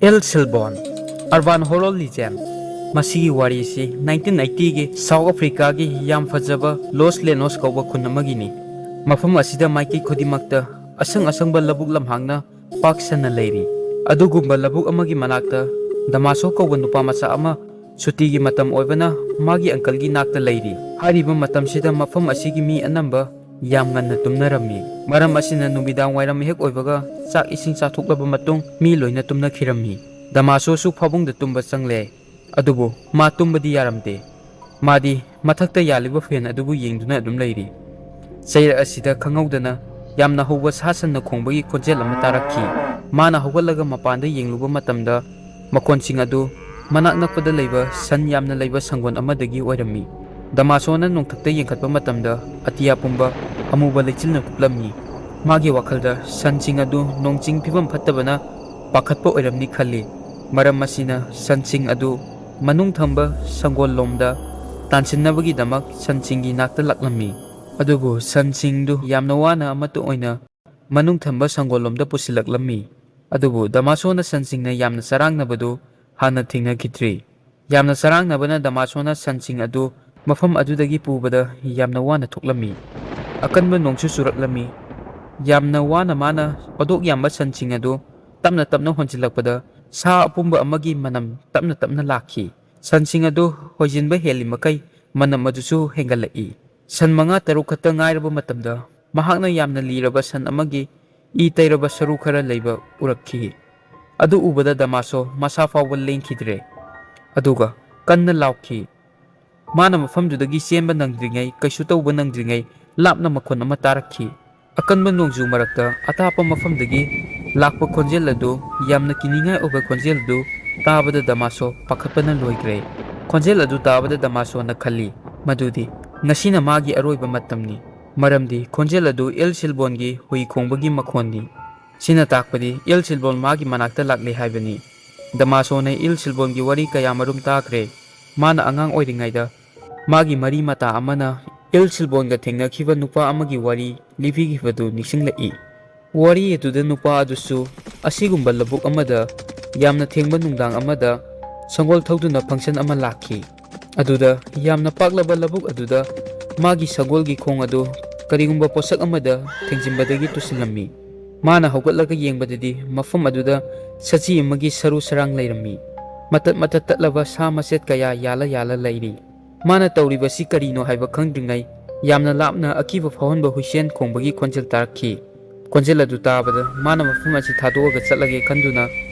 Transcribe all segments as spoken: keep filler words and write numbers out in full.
L Silbon, Urban Horror Legend꯫ ꯃꯁꯤꯒꯤ ꯋꯥꯔꯤꯁꯤ nineteen ꯑꯩꯠꯇꯤꯒꯤ south ꯑꯐ꯭ꯔꯤꯀꯥꯒꯤ ꯌꯥꯝ ꯐꯖꯕ ꯂꯣꯁ ꯂꯦꯅꯣꯁ ꯀꯧꯕ ꯈꯨꯟ ꯑꯃꯒꯤꯅꯤ꯫ ꯃꯐꯝ ꯑꯁꯤꯗ ꯃꯥꯏꯀꯩ ꯈꯨꯗꯤꯡꯃꯛꯇ ꯑꯁꯪ ꯑꯁꯪꯕ ꯂꯧꯕꯨꯛ ꯂꯝꯍꯥꯡꯅ ꯄꯥꯛ ꯁꯟꯅ ꯂꯩꯔꯤ꯫ ꯑꯗꯨꯒꯨꯝꯕ ꯂꯧꯕꯨꯛ ꯑꯃꯒꯤ ꯃꯅꯥꯛꯇ ꯗꯃꯥꯁꯣ ꯀꯧꯕ ꯅꯨꯄꯥ ꯃꯆꯥ ꯑꯃ ꯁꯨꯇꯤꯒꯤ ꯃꯇꯝ ꯑꯣꯏꯕꯅ ꯃꯥꯒꯤ ꯑꯪꯀꯜꯒꯤ ꯅꯥꯛꯇ ꯂꯩꯔꯤ꯫ ꯍꯥꯏꯔꯤꯕ ꯃꯇꯝꯁꯤꯗ ꯃꯐꯝ ꯑꯁꯤꯒꯤ ꯃꯤ ꯑꯅꯝꯕ ꯌꯥꯝ ꯉꯟꯅ ꯇꯨꯝꯅꯔꯝꯃꯤ꯫ ꯃꯔꯝ ꯑꯁꯤꯅ ꯅꯨꯃꯤꯗꯥꯡ ꯋꯥꯏꯔꯝ ꯍꯦꯛ ꯑꯣꯏꯕꯒ ꯆꯥꯛ ꯏꯁꯤꯡ ꯆꯥꯊꯣꯛꯂꯕ ꯃꯇꯨꯡ ꯃꯤ ꯂꯣꯏꯅ ꯇꯨꯝꯅꯈꯤꯔꯝꯃꯤ꯫ ꯗꯃꯥꯁꯣꯁꯨ ꯐꯃꯨꯡꯗ ꯇꯨꯝꯕ ꯆꯪꯂꯦ꯫ ꯑꯗꯨꯕꯨ ꯃꯥ ꯇꯨꯝꯕꯗꯤ ꯌꯥꯔꯝꯗꯦ꯫ ꯃꯥꯗꯤ ꯃꯊꯛꯇ ꯌꯥꯜꯂꯤꯕ ꯐꯦꯟ ꯑꯗꯨꯕꯨ ꯌꯦꯡꯗꯨꯅ ꯑꯗꯨꯝ ꯂꯩꯔꯤ꯫ ꯆꯩꯔꯛ ꯑꯁꯤꯗ ꯈꯪꯍꯧꯗꯅ ꯌꯥꯝꯅ ꯍꯧꯕ ꯁꯥ ꯁꯟꯅ ꯈꯣꯡꯕꯒꯤ ꯈꯣꯟꯖꯦꯜ ꯑꯃ ꯇꯥꯔꯛꯈꯤ꯫ ꯃꯥꯅ ꯍꯧꯒꯠꯂꯒ ꯃꯄꯥꯟꯗ ꯌꯦꯡꯂꯨꯕ ꯃꯇꯝꯗ ꯃꯈꯣꯟꯁꯤꯡ ꯑꯗꯨ ꯃꯅꯥꯛ ꯅꯛꯄꯗ ꯂꯩꯕ ꯁꯟ ꯌꯥꯝꯅ ꯂꯩꯕ ꯁꯪꯒꯣꯟ ꯑꯃꯗꯒꯤ ꯑꯣꯏꯔꯝꯃꯤ꯫ ꯗꯃꯥꯁꯣꯅ ꯅꯣꯡꯊꯛꯇ ꯌꯦꯡꯈꯠꯄ ꯃꯇꯝꯗ ꯑꯇꯤꯌꯥ ꯄꯨꯝꯕ ꯑꯃꯨꯕ ꯂꯩꯆꯤꯜꯅ ꯀꯨꯞꯂꯝꯃꯤ꯫ ꯃꯥꯒꯤ ꯋꯥꯈꯜꯗ ꯁꯟꯁꯤꯡ ꯑꯗꯨ ꯅꯣꯡ ꯆꯤꯡ ꯐꯤꯕꯝ ꯐꯠꯇꯕꯅ ꯄꯥꯈꯠꯄ ꯑꯣꯏꯔꯝꯅꯤ ꯈꯜꯂꯤ꯫ ꯃꯔꯝ ꯑꯁꯤꯅ ꯁꯟꯁꯤꯡ ꯑꯗꯨ ꯃꯅꯨꯡ ꯊꯪꯕ ꯁꯪꯒꯣꯜꯂꯣꯝꯗ ꯇꯥꯟꯁꯤꯟꯅꯕꯒꯤꯗꯃꯛ ꯁꯟꯁꯤꯡꯒꯤ ꯅꯥꯛꯇ ꯂꯥꯛꯂꯝꯃꯤ꯫ ꯑꯗꯨꯕꯨ ꯁꯟꯁꯤꯡꯗꯨ ꯌꯥꯝꯅ ꯋꯥꯅ ꯑꯃꯠꯇ ꯑꯣꯏꯅ ꯃꯅꯨꯡ ꯊꯪꯕ ꯁꯪꯒꯣꯜꯂꯣꯝꯗ ꯄꯨꯁꯤꯜꯂꯛꯂꯝꯃꯤ꯫ ꯑꯗꯨꯕꯨ ꯗꯃꯥꯁꯣꯅ ꯁꯟꯁꯤꯡꯅ ꯌꯥꯝꯅ ꯆꯔꯥꯡꯅꯕꯗꯨ ꯍꯥꯟꯅ ꯊꯦꯡꯅꯈꯤꯗ꯭ꯔꯤ꯫ ꯌꯥꯝꯅ ꯆꯔꯥꯡꯅꯕꯅ ꯗꯃꯥꯁꯣꯅ ꯁꯟꯁꯤꯡ ꯑꯗꯨ ꯃꯐꯝ ꯑꯗꯨꯗꯒꯤ ꯄꯨꯕꯗ ꯌꯥꯝꯅ ꯋꯥꯅ ꯊꯣꯛꯂꯝꯃꯤ꯫ ꯑꯀꯟꯕ ꯅꯣꯡꯁꯨ ꯆꯨꯔꯛꯂꯝꯃꯤ꯫ ꯌꯥꯝꯅ ꯋꯥꯅ ꯃꯥꯅ ꯄꯣꯗꯣꯛ ꯌꯥꯝꯕ ꯁꯟꯁꯤꯡ ꯑꯗꯨ ꯇꯞꯅ ꯇꯞꯅ ꯍꯣꯟꯖꯤꯜꯂꯛꯄꯗ ꯁꯥ ꯑꯄꯨꯝꯕ ꯑꯃꯒꯤ ꯃꯅꯝ ꯇꯞꯅ ꯇꯞꯅ ꯂꯥꯛꯈꯤ꯫ ꯁꯟꯁꯤꯡ ꯑꯗꯨ ꯍꯣꯏꯖꯤꯟꯕ ꯍꯦꯜꯂꯤ ꯃꯈꯩ ꯃꯅꯝ ꯑꯗꯨꯁꯨ ꯍꯦꯟꯒꯠꯂꯛꯏ꯫ ꯁꯟ ꯃꯉꯥ ꯇꯔꯨꯛ ꯈꯛꯇ ꯉꯥꯏꯔꯕ ꯃꯇꯝꯗ ꯃꯍꯥꯛꯅ ꯌꯥꯝꯅ ꯂꯤꯔꯕ ꯁꯟ ꯑꯃꯒꯤ ꯏ ꯇꯩꯔꯕ ꯁꯔꯨ ꯈꯔ ꯂꯩꯕ ꯎꯔꯛꯈꯤ꯫ ꯑꯗꯨ ꯎꯕꯗ ꯗꯃꯥꯁꯣ ꯃꯁꯥ ꯐꯥꯎꯕ ꯂꯦꯡꯈꯤꯗ꯭ꯔꯦ꯫ ꯑꯗꯨꯒ ꯀꯟꯅ ꯂꯥꯎꯈꯤ꯫ ꯃꯥꯅ ꯃꯐꯝꯗꯨꯗꯒꯤ ꯆꯦꯟꯕ ꯅꯪꯗ꯭ꯔꯤꯉꯩ, ꯀꯩꯁꯨ ꯇꯧꯕ ꯅꯪꯗ꯭ꯔꯤꯉꯩ ꯂꯥꯞꯅ ꯃꯈꯣꯟ ꯑꯃ ꯇꯥꯔꯛꯈꯤ꯫ ꯑꯀꯟꯕ ꯅꯣꯡꯖꯨ ꯃꯔꯛꯇ ꯑꯇꯥꯞꯄ ꯃꯐꯝꯗꯒꯤ ꯂꯥꯛꯄ ꯈꯣꯟꯖꯦꯜ ꯑꯗꯨ ꯌꯥꯝꯅ ꯀꯤꯅꯤꯡꯉꯥꯏ ꯑꯣꯏꯕ ꯈꯣꯟꯖꯦꯜ ꯑꯗꯨ ꯇꯥꯕꯗ ꯗꯃꯥꯁꯣ ꯄꯥꯈꯠꯄꯅ ꯂꯣꯏꯈ꯭ꯔꯦ꯫ ꯈꯣꯟꯖꯦꯜ ꯑꯗꯨ ꯇꯥꯕꯗ ꯗꯃꯥꯁꯣꯅ ꯈꯜꯂꯤ ꯃꯗꯨꯗꯤ ꯉꯁꯤꯅ ꯃꯥꯒꯤ ꯑꯔꯣꯏꯕ ꯃꯇꯝꯅꯤ꯫ ꯃꯔꯝꯗꯤ ꯈꯣꯟꯖꯦꯜ ꯑꯗꯨ ꯑꯦꯜ ꯁꯤꯜꯕꯣꯟꯒꯤ ꯍꯨꯏ ꯈꯣꯡꯕꯒꯤ ꯃꯈꯣꯟꯅꯤ꯫ ꯁꯤꯅ ꯇꯥꯛꯄꯗꯤ ꯑꯦꯜ ꯁꯤꯜꯕꯣꯟ ꯃꯥꯒꯤ ꯃꯅꯥꯛꯇ ꯂꯥꯛꯂꯦ ꯍꯥꯏꯕꯅꯤ꯫ ꯗꯃꯥꯁꯣꯅ ꯑꯦꯜ ꯁꯤꯜꯕꯣꯟꯒꯤ ꯋꯥꯔꯤ ꯀꯌꯥ ꯃꯔꯨꯝ ꯇꯥꯈ꯭ꯔꯦ꯫ ꯃꯥꯅ ꯑꯉꯥꯡ ꯑꯣꯏꯔꯤꯉꯩꯗ ꯃꯥꯒꯤ ꯃꯔꯤ ꯃꯇꯥ ꯑꯃꯅ ꯑꯦꯜ ꯁꯤꯜꯕꯣꯟꯒ ꯊꯦꯡꯅꯈꯤꯕ ꯅꯨꯄꯥ ꯑꯃꯒꯤ ꯋꯥꯔꯤ ꯂꯤꯕꯤꯈꯤꯕꯗꯨ ꯅꯤꯡꯁꯤꯡꯂꯛꯏ꯫ ꯋꯥꯔꯤ ꯑꯗꯨꯗ ꯅꯨꯄꯥ ꯑꯗꯨꯁꯨ ꯑꯁꯤꯒꯨꯝꯕ ꯂꯧꯕꯨꯛ ꯑꯃꯗ ꯌꯥꯝꯅ ꯊꯦꯡꯕ ꯅꯨꯡꯗꯥꯡ ꯑꯃꯗ ꯁꯒꯣꯜ ꯊꯧꯗꯨꯅ ꯐꯪꯁꯟ ꯑꯃ ꯂꯥꯛꯈꯤ꯫ ꯑꯗꯨꯗ ꯌꯥꯝꯅ ꯄꯥꯛꯂꯕ ꯂꯧꯕꯨꯛ ꯑꯗꯨꯗ ꯃꯥꯒꯤ ꯁꯒꯣꯜꯒꯤ ꯈꯣꯡ ꯑꯗꯨ ꯀꯔꯤꯒꯨꯝꯕ ꯄꯣꯠꯁꯛ ꯑꯃꯗ ꯊꯦꯡꯖꯤꯟꯕꯗꯒꯤ ꯇꯨꯁꯤꯜꯂꯝꯃꯤ꯫ ꯃꯥꯅ ꯍꯧꯒꯠꯂꯒ ꯌꯦꯡꯕꯗꯗꯤ ꯃꯐꯝ ꯑꯗꯨꯗ ꯁꯖꯤ ꯑꯃꯒꯤ ꯁꯔꯨ ꯁꯔꯥꯡ ꯂꯩꯔꯝꯃꯤ꯫ ꯃꯇꯠ ꯃꯇꯠ ꯇꯠꯂꯕ ꯁꯥ ꯃꯆꯦꯠ ꯀꯌꯥ ꯌꯥꯜꯂ ꯌꯥꯜꯂ ꯂꯩꯔꯤ꯫ ꯃꯥꯅ ꯇꯧꯔꯤꯕꯁꯤ ꯀꯔꯤꯅꯣ ꯍꯥꯏꯕ ꯈꯪꯗ꯭ꯔꯤꯉꯩ ꯌꯥꯝꯅ ꯂꯥꯞꯅ ꯑꯀꯤꯕ ꯐꯥꯎꯍꯟꯕ ꯍꯨꯏꯁꯦꯟ ꯈꯣꯡꯕꯒꯤ ꯈꯣꯟꯖꯦꯜ ꯇꯥꯔꯛꯈꯤ꯫ ꯈꯣꯟꯖꯦꯜ ꯑꯗꯨ ꯇꯥꯕꯗ ꯃꯥꯅ ꯃꯐꯝ ꯑꯁꯤ ꯊꯥꯗꯣꯛꯑꯒ ꯆꯠꯂꯒꯦ ꯈꯟꯗꯨꯅ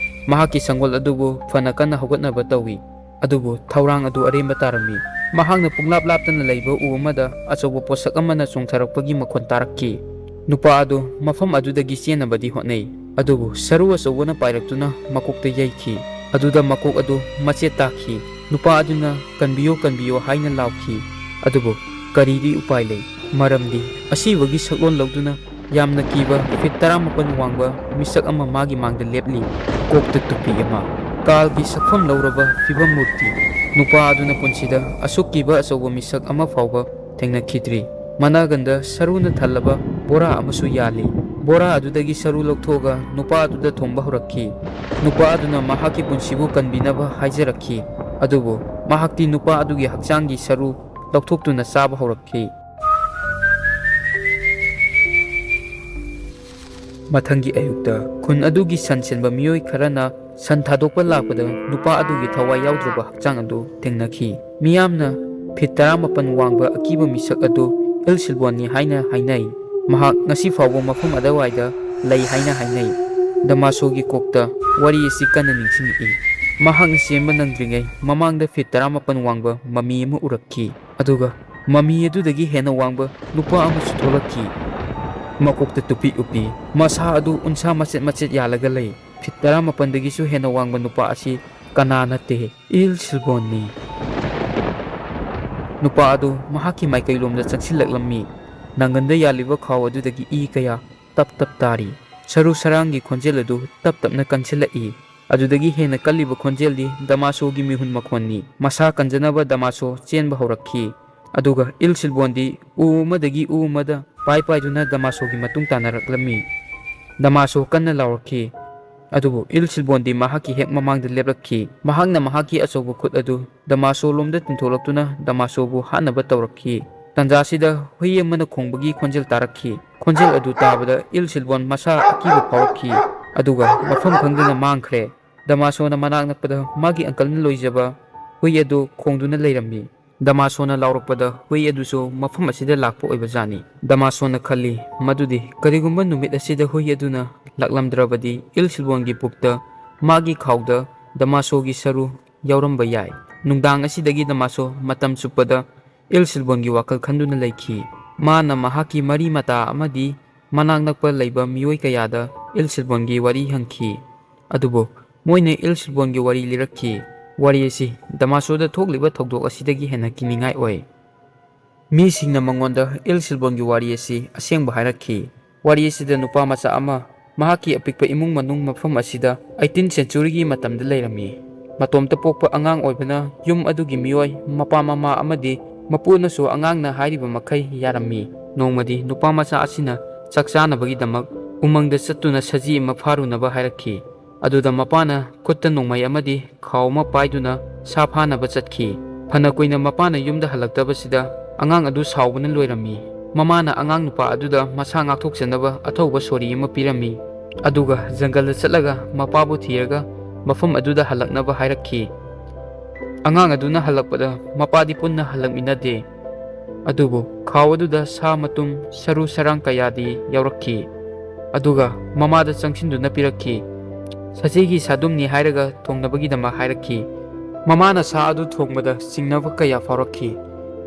ꯃꯍꯥꯛꯀꯤ ꯁꯪꯒꯣꯜ ꯑꯗꯨꯕꯨ ꯐꯅ ꯀꯟꯅ ꯍꯧꯒꯠꯅꯕ ꯇꯧꯏ꯫ ꯑꯗꯨꯕꯨ ꯊꯧꯔꯥꯡ ꯑꯗꯨ ꯑꯔꯦꯝꯕ ꯇꯥꯔꯝꯃꯤ꯫ ꯃꯍꯥꯛꯅ ꯄꯨꯡꯂꯥꯞ ꯂꯥꯞꯇꯅ ꯂꯩꯕ ꯎ ꯑꯃꯗ ꯑꯆꯧꯕ ꯄꯣꯠꯁꯛ ꯑꯃꯅ ꯆꯣꯡꯊꯔꯛꯄꯒꯤ ꯃꯈꯣꯟ ꯇꯥꯔꯛꯈꯤ꯫ ꯅꯨꯄꯥ ꯑꯗꯨ ꯃꯐꯝ ꯑꯗꯨꯗꯒꯤ ꯆꯦꯟꯅꯕꯗꯤ ꯍꯣꯠꯅꯩ, ꯑꯗꯨꯕꯨ ꯁꯔꯨ ꯑꯆꯧꯕꯅ ꯄꯥꯏꯔꯛꯇꯨꯅ ꯃꯀꯣꯛꯇ ꯌꯩꯈꯤ꯫ ꯑꯗꯨꯗ ꯃꯀꯣꯛ ꯑꯗꯨ ꯃꯆꯦꯠ ꯇꯥꯈꯤ꯫ ꯅꯨꯄꯥ ꯑꯗꯨꯅ "ꯀꯟꯕꯤꯌꯨ, ꯀꯟꯕꯤꯌꯨ" ꯍꯥꯏꯅ ꯂꯥꯎꯈꯤ꯫ ꯑꯗꯨꯕꯨ ꯀꯔꯤꯗꯤ ꯎꯄꯥꯏ ꯂꯩ? ꯃꯔꯝꯗꯤ ꯑꯁꯤꯕꯒꯤ ꯁꯛꯂꯣꯟ ꯂꯧꯗꯨꯅ ꯌꯥꯝꯅ ꯀꯤꯕ ꯐꯤꯠ ꯇꯔꯥꯃꯥꯄꯟ ꯋꯥꯡꯕ ꯃꯤꯁꯛ ꯑꯃ ꯃꯥꯒꯤ ꯃꯥꯡꯗ ꯂꯦꯞꯂꯤ, ꯀꯣꯛꯇ ꯇꯨꯄꯤ ꯑꯃ꯫ ꯀꯥꯜꯒꯤ ꯁꯛꯐꯝ ꯂꯧꯔꯕ ꯐꯤꯕꯝ ꯃꯨꯔꯇꯤ꯫ ꯅꯨꯄꯥ ꯑꯗꯨꯅ ꯄꯨꯟꯁꯤꯗ ꯑꯁꯨꯛ ꯀꯤꯕ ꯑꯆꯧꯕ ꯃꯤꯁꯛ ꯑꯃ ꯐꯥꯎꯕ ꯊꯦꯡꯅꯈꯤꯗ꯭ꯔꯤ꯫ ꯃꯅꯥꯒꯟꯗ ꯁꯔꯨꯅ ꯊꯜꯂꯕ ꯕꯣꯔꯥ ꯑꯃꯁꯨ ꯌꯥꯜꯂꯤ꯫ ꯕꯣꯔꯥ ꯑꯗꯨꯗꯒꯤ ꯁꯔꯨ ꯂꯧꯊꯣꯛꯑꯒ ꯅꯨꯄꯥ ꯑꯗꯨꯗ ꯊꯣꯝꯕ ꯍꯧꯔꯛꯈꯤ꯫ ꯅꯨꯄꯥ ꯑꯗꯨꯅ ꯃꯍꯥꯛꯀꯤ ꯄꯨꯟꯁꯤꯕꯨ ꯀꯟꯕꯤꯅꯕ ꯍꯥꯏꯖꯔꯛꯈꯤ, ꯑꯗꯨꯕꯨ ꯃꯍꯥꯛꯇꯤ ꯅꯨꯄꯥ ꯑꯗꯨꯒꯤ ꯍꯛꯆꯥꯡꯒꯤ ꯁꯔꯨ ꯂꯧꯊꯣꯛꯇꯨꯅ ꯆꯥꯕ ꯍꯧꯔꯛꯈꯤ꯫ ꯃꯊꯪꯒꯤ ꯑꯌꯨꯛꯇ ꯈꯨꯟ ꯑꯗꯨꯒꯤ ꯁꯟ ꯁꯦꯟꯕ ꯃꯤꯑꯣꯏ ꯈꯔꯅ ꯁꯟ ꯊꯥꯗꯣꯛꯄ ꯂꯥꯛꯄꯗ ꯅꯨꯄꯥ ꯑꯗꯨꯒꯤ ꯊꯋꯥꯏ ꯌꯥꯎꯗ꯭ꯔꯕ ꯍꯛꯆꯥꯡ ꯑꯗꯨ ꯊꯦꯡꯅꯈꯤ꯫ ꯃꯤꯌꯥꯝꯅ ꯐꯤꯠ ꯇꯔꯥꯃꯥꯄꯟ ꯋꯥꯡꯕ ꯑꯀꯤꯕ ꯃꯤꯁꯛ ꯑꯗꯨ ꯏꯜ ꯁꯤꯜꯕꯣꯟꯅꯤ ꯍꯥꯏꯅ ꯍꯥꯏꯅꯩ꯫ ꯃꯍꯥꯛ ꯉꯁꯤ ꯐꯥꯎꯕ ꯃꯐꯝ ꯑꯗꯨꯋꯥꯏꯗ ꯂꯩ ꯍꯥꯏꯅ ꯍꯥꯏꯅꯩ꯫ ꯗꯃꯥꯁꯣꯒꯤ ꯀꯣꯛꯇ ꯋꯥꯔꯤ ꯑꯁꯤ ꯀꯟꯅ ꯅꯤꯡꯁꯤꯡꯂꯛꯏ꯫ ꯃꯍꯥꯛꯅ ꯆꯦꯟꯕ ꯅꯪꯗ꯭ꯔꯤꯉꯩ ꯃꯃꯥꯡꯗ ꯐꯤꯠ ꯇꯔꯥꯃꯥꯄꯟ ꯋꯥꯡꯕ ꯃꯃꯤ ꯑꯃ ꯎꯔꯛꯈꯤ꯫ ꯑꯗꯨꯒ ꯃꯃꯤ ꯑꯗꯨꯗꯒꯤ ꯍꯦꯟꯅ ꯋꯥꯡꯕ ꯅꯨꯄꯥ ꯑꯃꯁꯨ ꯊꯣꯛꯂꯛꯈꯤ꯫ ꯃꯀꯣꯛꯇ ꯇꯨꯄꯤ ꯎꯞꯄꯤ꯫ ꯃꯁꯥ ꯑꯗꯨ ꯎꯟꯁꯥ ꯃꯆꯦꯠ ꯃꯆꯦꯠ ꯌꯥꯜꯂꯒ ꯂꯩ꯫ ꯐꯤꯠ ꯇꯔꯥꯃꯥꯄꯟꯗꯒꯤꯁꯨ ꯍꯦꯟꯅ ꯋꯥꯡꯕ ꯅꯨꯄꯥ ꯑꯁꯤ ꯀꯅꯥ ꯅꯠꯇꯦ, ꯏꯜ ꯁꯤꯜꯕꯣꯟꯅꯤ꯫ ꯅꯨꯄꯥ ꯑꯗꯨ ꯃꯍꯥꯛꯀꯤ ꯃꯥꯏꯀꯩꯂꯣꯝꯗ ꯆꯪꯁꯤꯜꯂꯛꯂꯝꯃꯤ꯫ ꯅꯪꯒꯟꯗ ꯌꯥꯜꯂꯤꯕ ꯈꯥꯎ ꯑꯗꯨꯗꯒꯤ ꯏ ꯀꯌꯥ ꯇꯞ ꯇꯞ ꯇꯥꯔꯤ꯫ ꯁꯔꯨ ꯁꯔꯥꯡꯒꯤ ꯈꯣꯟꯖꯦꯜ ꯑꯗꯨ ꯇꯞ ꯇꯞꯅ ꯀꯟꯁꯤꯜꯂꯛꯏ꯫ ꯑꯗꯨꯗꯒꯤ ꯍꯦꯟꯅ ꯀꯜꯂꯤꯕ ꯈꯣꯟꯖꯦꯜꯗꯤ ꯗꯃꯥꯁꯣꯒꯤ ꯃꯤꯍꯨꯟ ꯃꯈꯣꯟꯅꯤ꯫ ꯃꯁꯥ ꯀꯟꯖꯅꯕ ꯗꯃꯥꯁꯣ ꯆꯦꯟꯕ ꯍꯧꯔꯛꯈꯤ꯫ ꯑꯗꯨꯒ ꯏꯜ ꯁꯤꯜꯕꯣꯟꯗꯤ ꯎ ꯑꯃꯗꯒꯤ ꯎ ꯑꯃꯗ ꯄꯥꯏ ꯄꯥꯏꯗꯨꯅ ꯗꯃꯥꯁꯣꯒꯤ ꯃꯇꯨꯡ ꯇꯥꯟꯅꯔꯛꯂꯝꯃꯤ꯫ ꯗꯃꯥꯁꯣ ꯀꯟꯅ ꯂꯥꯎꯔꯛꯈꯤ, ꯑꯗꯨꯕꯨ ꯏꯜ ꯁꯤꯜꯕꯣꯟꯗꯤ ꯃꯍꯥꯛꯀꯤ ꯍꯦꯛ ꯃꯃꯥꯡꯗ ꯂꯦꯞꯂꯛꯈꯤ꯫ ꯃꯍꯥꯛꯅ ꯃꯍꯥꯛꯀꯤ ꯑꯆꯧꯕ ꯈꯨꯠ ꯑꯗꯨ ꯗꯃꯥꯁꯣ ꯂꯣꯝꯗ ꯇꯤꯟꯊꯣꯛꯂꯛꯇꯨꯅ ꯗꯃꯥꯁꯣꯕꯨ ꯍꯥꯠꯅꯕ ꯇꯧꯔꯛꯈꯤ꯫ ꯇꯟꯖꯥꯁꯤꯗ ꯍꯨꯏ ꯑꯃꯅ ꯈꯣꯡꯕꯒꯤ ꯈꯣꯟꯖꯦꯜ ꯇꯥꯔꯛꯈꯤ꯫ ꯈꯣꯟꯖꯦꯜ ꯑꯗꯨ ꯇꯥꯕꯗ ꯏꯜ ꯁꯤꯜꯕꯣꯟ ꯃꯁꯥ ꯑꯀꯤꯕ ꯐꯥꯎꯔꯛꯈꯤ, ꯑꯗꯨꯒ ꯃꯐꯝ ꯈꯪꯗꯅ ꯃꯥꯡꯈ꯭ꯔꯦ꯫ ꯗꯃꯥꯁꯣꯅ ꯃꯅꯥꯛ ꯅꯛꯄꯗ ꯃꯥꯒꯤ ꯑꯪꯀꯜꯅ ꯂꯣꯏꯖꯕ ꯍꯨꯏ ꯑꯗꯨ ꯈꯣꯡꯗꯨꯅ ꯂꯩꯔꯝꯃꯤ꯫ ꯗꯃꯥꯁꯣꯅ ꯂꯥꯎꯔꯛꯄꯗ ꯍꯨꯏ ꯑꯗꯨꯁꯨ ꯃꯐꯝ ꯑꯁꯤꯗ ꯂꯥꯛꯄ ꯑꯣꯏꯕꯖꯥꯠꯅꯤ꯫ ꯗꯃꯥꯁꯣꯅ ꯈꯜꯂꯤ ꯃꯗꯨꯗꯤ ꯀꯔꯤꯒꯨꯝꯕ ꯅꯨꯃꯤꯠ ꯑꯁꯤꯗ ꯍꯨꯏ ꯑꯗꯨꯅ ꯂꯥꯛꯂꯝꯗ꯭ꯔꯕꯗꯤ ꯏꯜ ꯁꯤꯜꯕꯣꯟꯒꯤ ꯄꯨꯛꯇ ꯃꯥꯒꯤ ꯈꯥꯎꯗ ꯗꯃꯥꯁꯣꯒꯤ ꯁꯔꯨ ꯌꯥꯎꯔꯝꯕ ꯌꯥꯏ꯫ ꯅꯨꯡꯗꯥꯡ ꯑꯁꯤꯗꯒꯤ ꯗꯃꯥꯁꯣ ꯃꯇꯝ ꯆꯨꯞꯄꯗ ꯏꯜ ꯁꯤꯜꯕꯣꯟꯒꯤ ꯋꯥꯈꯜ ꯈꯟꯗꯨꯅ ꯂꯩꯈꯤ꯫ ꯃꯥꯅ ꯃꯍꯥꯛꯀꯤ ꯃꯔꯤ ꯃꯇꯥ ꯑꯃꯗꯤ ꯃꯅꯥꯛ ꯅꯛꯄ ꯂꯩꯕ ꯃꯤꯑꯣꯏ ꯀꯌꯥꯗ ꯏꯜ ꯁꯤꯜꯕꯣꯟꯒꯤ ꯋꯥꯔꯤ ꯍꯪꯈꯤ꯫ ꯑꯗꯨꯕꯨ ꯃꯣꯏꯅ ꯏꯜ ꯁꯤꯜꯕꯣꯟꯒꯤ ꯋꯥꯔꯤ ꯂꯤꯔꯛꯈꯤ꯫ ꯋꯥꯔꯤ ꯑꯁꯤ ꯗꯃꯥꯁꯣꯗ ꯊꯣꯛꯂꯤꯕ ꯊꯧꯗꯣꯛ ꯑꯁꯤꯗꯒꯤ ꯍꯦꯟꯅ ꯀꯤꯅꯤꯡꯉꯥꯏ ꯑꯣꯏ꯫ ꯃꯤꯁꯤꯡꯅ ꯃꯉꯣꯟꯗ ꯏꯜ ꯁꯤꯜꯕꯣꯟꯒꯤ ꯋꯥꯔꯤ ꯑꯁꯤ ꯑꯁꯦꯡꯕ ꯍꯥꯏꯔꯛꯈꯤ꯫ ꯋꯥꯔꯤ ꯑꯁꯤꯗ ꯅꯨꯄꯥ ꯃꯆꯥ ꯑꯃ ꯃꯍꯥꯛꯀꯤ ꯑꯄꯤꯛꯄ ꯏꯃꯨꯡ ꯃꯅꯨꯡ ꯃꯐꯝ ꯑꯁꯤꯗ ꯑꯩꯇꯤꯟ ꯁꯦꯟꯆꯨꯔꯤꯒꯤ ꯃꯇꯝꯗ ꯂꯩꯔꯝꯃꯤ꯫ ꯃꯇꯣꯝꯇ ꯄꯣꯛꯄ ꯑꯉꯥꯡ ꯑꯣꯏꯕꯅ ꯌꯨꯝ ꯑꯗꯨꯒꯤ ꯃꯤꯑꯣꯏ, ꯃꯄꯥ ꯃꯃꯥ ꯑꯃꯗꯤ ꯃꯄꯨꯅꯁꯨ ꯑꯉꯥꯡꯅ ꯍꯥꯏꯔꯤꯕ ꯃꯈꯩ ꯌꯥꯔꯝꯃꯤ꯫ ꯅꯣꯡꯃꯗꯤ ꯅꯨꯄꯥ ꯃꯆꯥ ꯑꯁꯤꯅ ꯆꯥꯛ ꯆꯥꯅꯕꯒꯤꯗꯃꯛ ꯎꯃꯪꯗ ꯆꯠꯇꯨꯅ ꯁꯖꯤ ꯑꯃ ꯐꯥꯔꯨꯅꯕ ꯍꯥꯏꯔꯛꯈꯤ꯫ ꯑꯗꯨꯗ ꯃꯄꯥꯅ ꯈꯨꯠꯇ ꯅꯣꯡꯃꯩ ꯑꯃꯗꯤ ꯈꯥꯎ ꯑꯃ ꯄꯥꯏꯗꯨꯅ ꯁꯥ ꯐꯥꯅꯕ ꯆꯠꯈꯤ꯫ ꯐꯅ ꯀꯨꯏꯅ ꯃꯄꯥꯅ ꯌꯨꯝꯗ ꯍꯜꯂꯛꯇꯕꯁꯤꯗ ꯑꯉꯥꯡ ꯑꯗꯨ ꯁꯥꯎꯕꯅ ꯂꯣꯏꯔꯝꯃꯤ꯫ ꯃꯃꯥꯅ ꯑꯉꯥꯡ ꯅꯨꯄꯥ ꯑꯗꯨꯗ ꯃꯁꯥ ꯉꯥꯛꯊꯣꯛꯆꯅꯕ ꯑꯊꯧꯕ ꯁꯣꯔꯤ ꯑꯃ ꯄꯤꯔꯝꯃꯤ꯫ ꯑꯗꯨꯒ ꯖꯪꯒꯜꯗ ꯆꯠꯂꯒ ꯃꯄꯥꯕꯨ ꯊꯤꯔꯒ ꯃꯐꯝ ꯑꯗꯨꯗ ꯍꯜꯂꯛꯅꯕ ꯍꯥꯏꯔꯛꯈꯤ꯫ ꯑꯉꯥꯡ ꯑꯗꯨꯅ ꯍꯜꯂꯛꯄꯗ ꯃꯄꯥꯗꯤ ꯄꯨꯟꯅ ꯍꯜꯂꯛꯃꯤꯟꯅꯗꯦ꯫ ꯑꯗꯨꯕꯨ ꯈꯥꯎ ꯑꯗꯨꯗ ꯁꯥ ꯃꯇꯨꯝ, ꯁꯔꯨ ꯁꯔꯥꯡ ꯀꯌꯥꯗꯤ ꯌꯥꯎꯔꯛꯈꯤ꯫ ꯑꯗꯨꯒ ꯃꯃꯥꯗ ꯆꯪꯁꯤꯟꯗꯨꯅ ꯄꯤꯔꯛꯈꯤ꯫ ꯁꯖꯤꯒꯤ ꯁꯥꯗꯨꯝꯅꯤ ꯍꯥꯏꯔꯒ ꯊꯣꯡꯅꯕꯒꯤꯗꯃꯛ ꯍꯥꯏꯔꯛꯈꯤ꯫ ꯃꯃꯥꯅ ꯁꯥ ꯑꯗꯨ ꯊꯣꯡꯕꯗ ꯆꯤꯡꯅꯕ ꯀꯌꯥ ꯐꯥꯎꯔꯛꯈꯤ꯫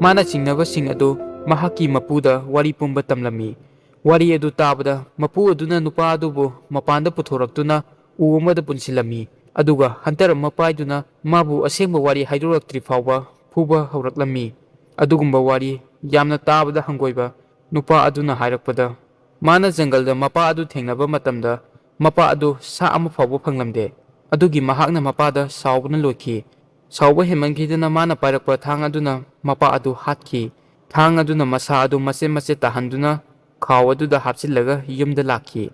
ꯃꯥꯅ ꯆꯤꯡꯅꯕꯁꯤꯡ ꯑꯗꯨ ꯃꯍꯥꯛꯀꯤ ꯃꯄꯨꯗ ꯋꯥꯔꯤ ꯄꯨꯝꯕ ꯇꯝꯂꯝꯃꯤ꯫ ꯋꯥꯔꯤ ꯑꯗꯨ ꯇꯥꯕꯗ ꯃꯄꯨ ꯑꯗꯨꯅ ꯅꯨꯄꯥ ꯑꯗꯨꯕꯨ ꯃꯄꯥꯟꯗ ꯄꯨꯊꯣꯔꯛꯇꯨꯅ ꯎ ꯑꯃꯗ ꯄꯨꯟꯁꯤꯜꯂꯝꯃꯤ꯫ ꯑꯗꯨꯒ ꯍꯟꯇꯔ ꯑꯃ ꯄꯥꯏꯗꯨꯅ ꯃꯥꯕꯨ ꯑꯁꯦꯡꯕ ꯋꯥꯔꯤ ꯍꯥꯏꯗꯣꯔꯛꯇ꯭ꯔꯤ ꯐꯥꯎꯕ ꯐꯨꯕ ꯍꯧꯔꯛꯂꯝꯃꯤ꯫ ꯑꯗꯨꯒꯨꯝꯕ ꯋꯥꯔꯤ ꯌꯥꯝꯅ ꯇꯥꯕꯗ ꯍꯪꯒꯣꯏꯕ ꯅꯨꯄꯥ ꯑꯗꯨꯅ ꯍꯥꯏꯔꯛꯄꯗ, ꯃꯥꯅ ꯖꯪꯒꯜꯗ ꯃꯄꯥ ꯑꯗꯨ ꯊꯦꯡꯅꯕ ꯃꯇꯝꯗ ꯃꯄꯥ ꯑꯗꯨ ꯁꯥ ꯑꯃ ꯐꯥꯎꯕ ꯐꯪꯂꯝꯗꯦ꯫ ꯑꯗꯨꯒꯤ ꯃꯍꯥꯛꯅ ꯃꯄꯥꯗ ꯁꯥꯎꯕꯅ ꯂꯣꯏꯈꯤ꯫ ꯁꯥꯎꯕ ꯍꯦꯟꯃꯟꯈꯤꯗꯅ ꯃꯥꯅ ꯄꯥꯏꯔꯛꯄ ꯊꯥꯡ ꯑꯗꯨꯅ ꯃꯄꯥ ꯑꯗꯨ ꯍꯥꯠꯈꯤ꯫ ꯊꯥꯡ ꯑꯗꯨꯅ ꯃꯁꯥ ꯑꯗꯨ ꯃꯆꯦꯠ ꯃꯆꯦꯠ ꯇꯥꯍꯟꯗꯨꯅ ꯈꯥꯎ ꯑꯗꯨꯗ ꯍꯥꯞꯆꯤꯜꯂꯒ ꯌꯨꯝꯗ ꯂꯥꯛꯈꯤ꯫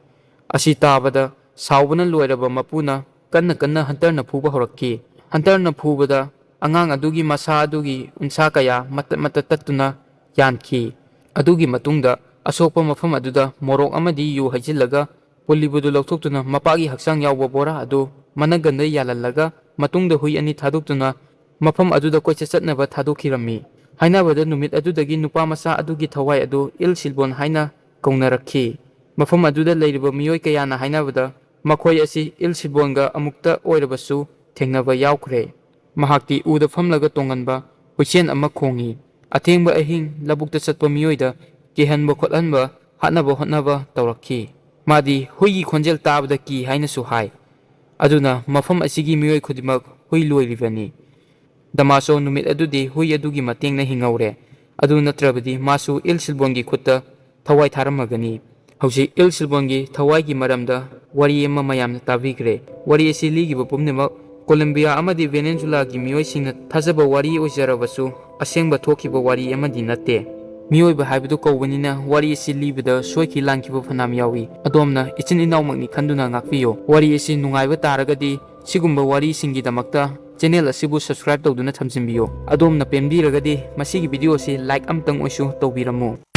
ꯑꯁꯤ ꯇꯥꯕꯗ ꯁꯥꯎꯕꯅ ꯂꯣꯏꯔꯕ ꯃꯄꯨꯅ ꯀꯟꯅ ꯀꯟꯅ ꯍꯟꯇꯔꯅ ꯐꯨꯕ ꯍꯧꯔꯛꯈꯤ꯫ ꯍꯟꯇꯔꯅ ꯐꯨꯕꯗ ꯑꯉꯥꯡ ꯑꯗꯨꯒꯤ ꯃꯁꯥ ꯑꯗꯨꯒꯤ ꯎꯟꯁꯥ ꯀꯌꯥ ꯃꯇꯠ ꯃꯇꯠ ꯇꯠꯇꯨꯅ ꯌꯥꯟꯈꯤ꯫ ꯑꯗꯨꯒꯤ ꯃꯇꯨꯡꯗ ꯑꯁꯣꯛꯄ ꯃꯐꯝ ꯑꯗꯨꯗ ꯃꯣꯔꯣꯛ ꯑꯃꯗꯤ ꯌꯨ ꯍꯩꯖꯤꯜꯂꯒ ꯄꯨꯜꯂꯤꯕꯗꯨ ꯂꯧꯊꯣꯛꯇꯨꯅ ꯃꯄꯥꯒꯤ ꯍꯛꯆꯥꯡ ꯌꯥꯎꯕ ꯕꯣꯔꯥ ꯑꯗꯨ ꯃꯅꯒꯟꯗ ꯌꯥꯜꯍꯜꯂꯒ ꯃꯇꯨꯡꯗ ꯍꯨꯏ ꯑꯅꯤ ꯊꯥꯗꯣꯛꯇꯨꯅ ꯃꯐꯝ ꯑꯗꯨꯗ ꯀꯣꯏꯆꯠ ꯆꯠꯅꯕ ꯊꯥꯗꯣꯛꯈꯤꯔꯝꯃꯤ꯫ ꯍꯥꯏꯅꯕꯗ ꯅꯨꯃꯤꯠ ꯑꯗꯨꯗꯒꯤ ꯅꯨꯄꯥ ꯃꯆꯥ ꯑꯗꯨꯒꯤ ꯊꯋꯥꯏ ꯑꯗꯨ ꯏꯜ ꯁꯤꯜꯕꯣꯟ ꯍꯥꯏꯅ ꯀꯧꯅꯔꯛꯈꯤ꯫ ꯃꯐꯝ ꯑꯗꯨꯗ ꯂꯩꯔꯤꯕ ꯃꯤꯑꯣꯏ ꯀꯌꯥꯅ ꯍꯥꯏꯅꯕꯗ ꯃꯈꯣꯏ ꯑꯁꯤ ꯏꯜ ꯁꯤꯜꯕꯣꯟꯒ ꯑꯃꯨꯛꯇ ꯑꯣꯏꯔꯕꯁꯨ ꯊꯦꯡꯅꯕ ꯌꯥꯎꯈ꯭ꯔꯦ꯫ ꯃꯍꯥꯛꯇꯤ ꯎꯗ ꯐꯝꯂꯒ ꯇꯣꯉꯥꯟꯕ ꯍꯨꯏꯁꯦꯟ ꯑꯃ ꯈꯣꯡꯏ꯫ ꯑꯊꯦꯡꯕ ꯑꯍꯤꯡ ꯂꯧꯕꯨꯛꯇ ꯆꯠꯄ ꯃꯤꯑꯣꯏꯗ ꯀꯤꯍꯟꯕ ꯈꯣꯠꯍꯟꯕ, ꯍꯥꯠꯅꯕ ꯍꯣꯠꯅꯕ ꯇꯧꯔꯛꯈꯤ꯫ ꯃꯥꯗꯤ ꯍꯨꯏꯒꯤ ꯈꯣꯟꯖꯦꯜ ꯇꯥꯕꯗ ꯀꯤ ꯍꯥꯏꯅꯁꯨ ꯍꯥꯏ꯫ ꯑꯗꯨꯅ ꯃꯐꯝ ꯑꯁꯤꯒꯤ ꯃꯤꯑꯣꯏ ꯈꯨꯗꯤꯡꯃꯛ ꯍꯨꯏ ꯂꯣꯏꯔꯤꯕꯅꯤ꯫ ꯗꯃꯥꯁꯣ ꯅꯨꯃꯤꯠ ꯑꯗꯨꯗꯤ ꯍꯨꯏ ꯑꯗꯨꯒꯤ ꯃꯇꯦꯡꯅ ꯍꯤꯡꯍꯧꯔꯦ꯫ ꯑꯗꯨ ꯅꯠꯇ꯭ꯔꯕꯗꯤ ꯃꯥꯁꯨ ꯏꯜ ꯁꯤꯜꯕꯣꯟꯒꯤ ꯈꯨꯠꯇ ꯊꯋꯥꯏ ꯊꯥꯔꯝꯃꯒꯅꯤ꯫ ꯍꯧꯖꯤꯛ ꯏꯜ ꯁꯤꯜꯕꯣꯟꯒꯤ ꯊꯋꯥꯏꯒꯤ ꯃꯔꯝꯗ ꯋꯥꯔꯤ ꯑꯃ ꯃꯌꯥꯝꯅ ꯇꯥꯕꯤꯈ꯭ꯔꯦ꯫ ꯋꯥꯔꯤ ꯑꯁꯤ ꯂꯤꯈꯤꯕ ꯄꯨꯝꯅꯃꯛ ꯀꯣꯂꯝꯕꯤꯌꯥ ꯑꯃꯗꯤ ꯚꯦꯅꯦꯖꯨꯂꯥꯒꯤ ꯃꯤꯑꯣꯏꯁꯤꯡꯅ ꯊꯥꯖꯕ ꯋꯥꯔꯤ ꯑꯣꯏꯖꯔꯕꯁꯨ ꯑꯁꯦꯡꯕ ꯊꯣꯛꯈꯤꯕ ꯋꯥꯔꯤ ꯑꯃꯗꯤ ꯅꯠꯇꯦ꯫ ꯃꯤꯑꯣꯏꯕ ꯍꯥꯏꯕꯗꯨ ꯀꯧꯕꯅꯤꯅ ꯋꯥꯔꯤ ꯑꯁꯤ ꯂꯤꯕꯗ ꯁꯣꯏꯈꯤ ꯂꯥꯟꯈꯤꯕ ꯐꯅꯌꯥꯝ ꯌꯥꯎꯏ꯫ ꯑꯗꯣꯝꯅ ꯏꯆꯤꯟ ꯏꯅꯥꯎꯃꯛꯅꯤ ꯈꯟꯗꯨꯅ ꯉꯥꯛꯄꯤꯌꯨ꯫ ꯋꯥꯔꯤ ꯑꯁꯤ ꯅꯨꯡꯉꯥꯏꯕ ꯇꯥꯔꯒꯗꯤ ꯁꯤꯒꯨꯝꯕ ꯋꯥꯔꯤꯁꯤꯡꯒꯤꯗꯃꯛꯇ channel ꯑꯁꯤꯕꯨ subscribe ꯇꯧꯗꯨꯅ ꯊꯝꯖꯤꯟꯕꯤꯌꯨ꯫ ꯑꯗꯣꯝꯅ ꯄꯦꯟꯕꯤꯔꯒꯗꯤ ꯃꯁꯤꯒꯤ video ꯑꯁꯤ like ꯑꯃꯇꯪ ꯑꯣꯏꯁꯨ ꯇꯧꯕꯤꯔꯝꯃꯨ꯫